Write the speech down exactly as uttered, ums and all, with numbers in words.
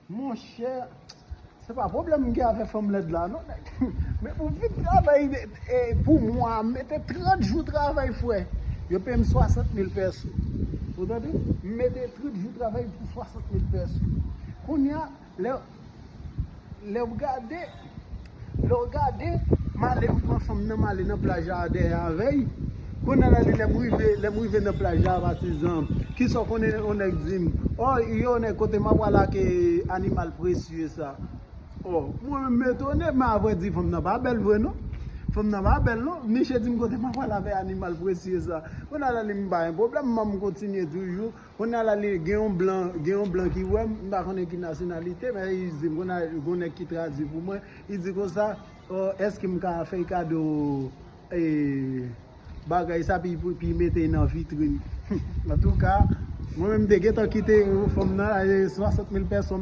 Monchè, se pa pwoblèm m gen avè fanm lèd la non, nèg. Men pou vin travay e, e, pou mwa, m mete trant jou travay, frè. Yo peye m swasant mil pèso. Ou tande? M mete trant jou travay pou swasant mil pèso. Kounye a, lè, lè w gade, lè w gade, m ale, m pran fanm nan, m ale nan plaj la dèyè avè l. Kounye a la, li, lè m rive, lè m rive nan plaj la, patizan, kisa w konnen yon nèg di m? O, yo, nèg, kote m ap pral ak animal presye sa? O, mwen menm m etone, men avrèdi, fanm nan pa bèl vre non. Fanm nan pa bèl non. Misye di m kote m ap pral avè animal presye sa. Kounye a la, li, m pa gen pwoblèm, m kontinye toujou. Kounye a la, li gen yon blan, gen yon blan ki wè m, m pa konnen ki nasyonalite, men li di m, kounye a, gen yon nèg ki tradui pou mwen, li di konsa, o, èske m ka fè l kado, e, bagay sa, pi, pi mete nan vitrin. Antouka, mwen menm, m te gentan kite fanm nan, e, swasant mil pèso,